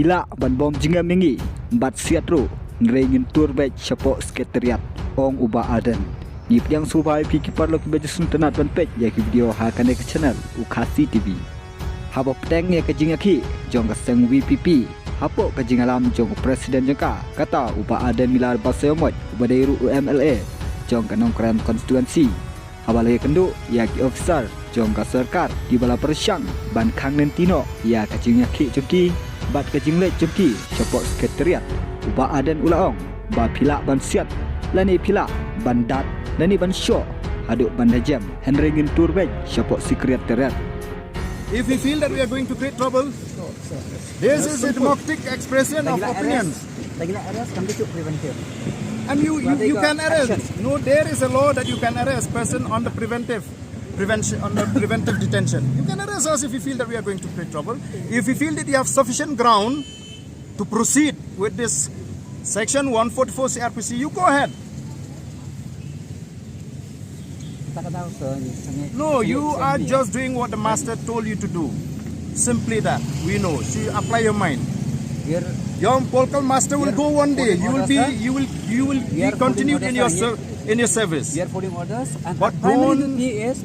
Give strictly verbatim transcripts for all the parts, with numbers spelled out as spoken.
Phi lah ban bom jingem ïa ngi bad siat ruh, hynrei ngin tur beit shapoh Secretariat, ong u Bah Ardent. Ngi pdiang sngewbha ïa phi ki paralok kiba ju sngewtynnat ban peit ïa ki video ha kane ka channel u Khasi T V. Haba pdiang ïa ka jingïakhih jong ka seng V P P hapoh ka jingïalam jong u President jong ka, kata u Bah Ardent Miller Basaiawmoit uba dei ruh u M L A jong ka Nongkrem Constituency, haba la ïakynduh ïa ki officer jong ka sorkar kiba la pyrshang ban khang lynti noh ïa ka jingïakhih jong ki bad ka jingleit jong ki shapoh Secretariat, u Bah Ardent u la ong ba phi lah ban siat lane phi lah ban dat lane ban shoh haduh ban da jem, hynrei ngin tur beit shapoh Secretariat. If we feel that we are going to create trouble, this is a democratic expression of opinion. Lagi nak arrest, kami tu preventive. And you, you, you can arrest. No, there is a law that you can arrest person on the preventive prevention, on the preventive detention. You can arrest us if you feel that we are going to create trouble. If you feel that you have sufficient ground to proceed with this section one forty-four C R P C, you go ahead. No, you are just doing what the master told you to do. Simply that. We know. So you apply your mind. Your political master will go one day. You will be, you will, you will be continued in your ser-, in your service. But don't,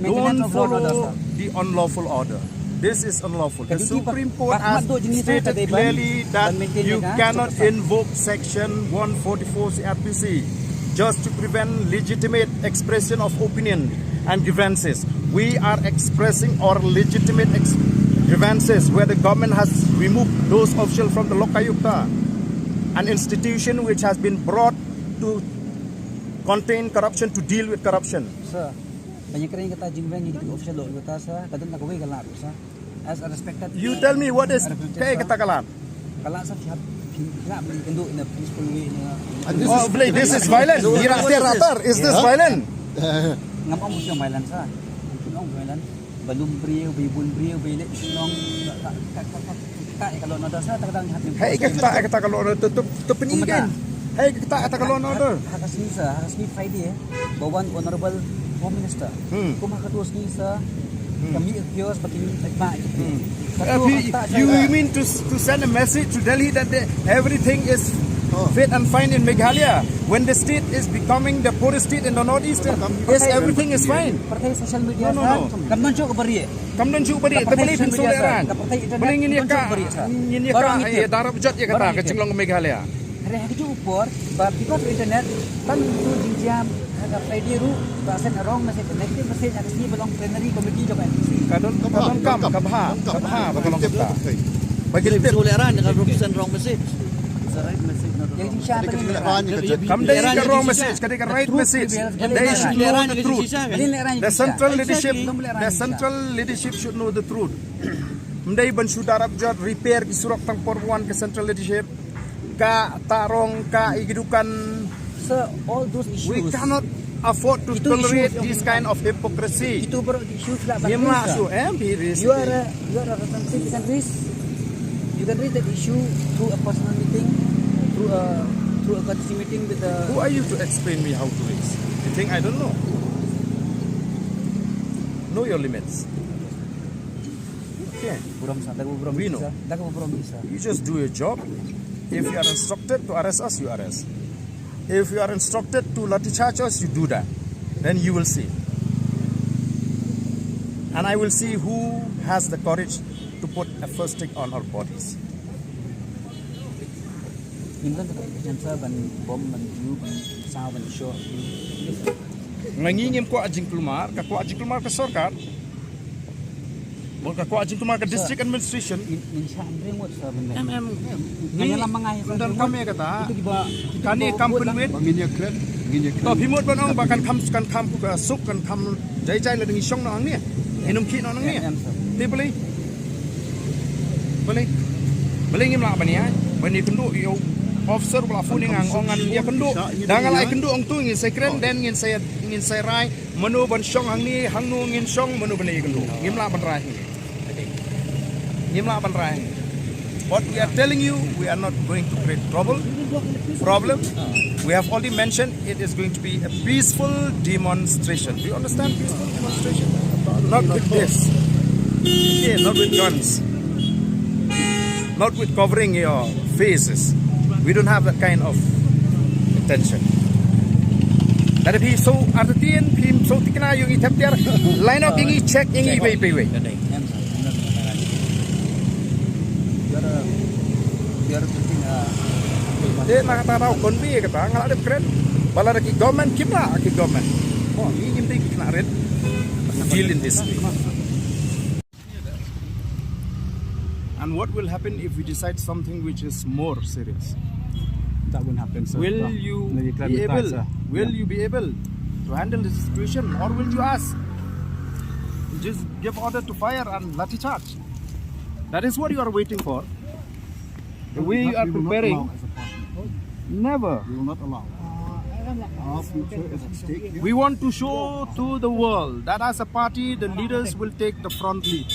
don't follow the unlawful order. This is unlawful. The Supreme Court has stated clearly that you cannot invoke Section one forty-four C R P C just to prevent legitimate expression of opinion and grievances. We are expressing our legitimate ex-, grievances where the government has removed those officials from the Lokayukta, an institution which has been brought to contain corruption, to deal with corruption. Sir, ban ïakren kata jingweng ïa ki official Lokayukta, sir, ka don na kawei ka lad, sir. As a respected, you tell me what is, kaei kata ka lad? Ka lad, sir, phi hap, phi hap ban ïakynduh in a peaceful way, in a, oh, Blei, this is violent. Ïa, is this violent? Ngam ong violent, sir. Ngam ong violent. Ba lum briew, ba bun briew, ba leh shnong, ka, ka, ka, ka, ka, ka, ka law and order, sir, ta ka dang hap. Hei, ka, ka, ka, ka law and order, tu, tu, tu pynïaid. Hei, ka, ka, ka law and order. Ha, ha ka sngi, sir, ha ka sngi Friday, eh, ba wan Honorable Home Minister. Hmm. Kum ha ka tu sngi, sir, hmm, kami kyrpad ba kin, eh, ba, hmm, ka tu, you, you mean to, to send a message to Delhi that the, everything is fit and fine in Meghalaya when the state is becoming the poorest state in the northeast? Is everything is fine? Pyrthei social media, no, no, sir, no. Kam don shuh ka barieh. Kam don shuh barieh, te balei phin sngewlehrain? Balei ngin ïa ka, ngin ïa ka, eh, darap jot ïa kata ka jinglong Meghalaya. Hynrei ha kajuh u por, ba because of internet, tang tu jingjia ha ka Friday ruh, ba send a wrong message, negative message ha ka sngi ba long plenary committee jong M P C. Ka don, ka don kam, ka bha, ka bha ba ka long kata. Ba ngin tip. Sngewlehrain ka send wrong message. Kam dei ka wrong message, ka dei ka right message. They should know the truth. The central leadership, the central leadership should know the truth. Ym dei ban shu darap jot repair ki surok tang por wan ka central leadership. Ka tarong, ka ïa ki dukan. Sir, all those issues. We cannot afford to tolerate this kind of hypocrisy. Itu baroh issues lah. Ngim lah shu, eh, be raised. You are a, you are a representative, you can raise, you can raise that issue through a personal meeting, through a, through a courtesy meeting with the. Who are you to explain me how to raise? You think I don't know? Know your limits. Okay. Burom sa, da ka burom. We know. Sa, da ka burom sa. You just do your job. If you are instructed to arrest us, you arrest. If you are instructed to lathi charge us, you do that. Then you will see. And I will see who has the courage to put a first stick on our bodies. Ngim don ka intention sa ban bom, ban ju, ban saw, ban shoh. Nga ngi ngim kwah jingkulmar, ka kwah jingkulmar ka sorkar. Bad ka kwah jingkulmar ka district administration. Ngin, ngin shah hynrei ngut sa ban. Em, em. Ngin ïalam ma nga hi sa. Don kam ïa kata. Kane kam pynwit. Ba ngin ïakren, ngin ïakren. To phi mut ban ong ba kan kham, kan kham, uh, suk, kan kham jai jai lada ngi shong noh hangne. Ngin ym khih noh hangne. Em, em, sir. Te balei? Balei? Balei ngim lah ban ïa, ban ïakynduh ïa u officer ba la phone ïa nga, ong ngan ïakynduh. Da nga la ïakynduh ong tu ngin sa kren, then ngin sa, ngin sa rai. Mano ban shong hangne, hangno ngin shong, mano ban ïakynduh. Ngim lah ban rai hangne. Ngim lah ban rai hangne. What we are telling you, we are not going to create trouble, problem. We have already mentioned it is going to be a peaceful demonstration. Do you understand peaceful demonstration? Not with this. Okay, not with guns. Not with covering your faces. We don't have that kind of intention. That if he so artisan, he so tikna yung itap tiar, line up yung i check yung i pay pay way. Te na kata tau kon bi kata ngala dep kren. Bala da ki government kimla ki government. Oh, ni ngim dei ki kena red. Deal in this way. And what will happen if we decide something which is more serious? That won't happen, sir. Will you be able? Will you be able to handle the situation, or will you ask? Just give order to fire and lathi charge. That is what you are waiting for. We are preparing. Never. We will not allow. Our future is at stake here. We want to show to the world that as a party, the leaders will take the front lead.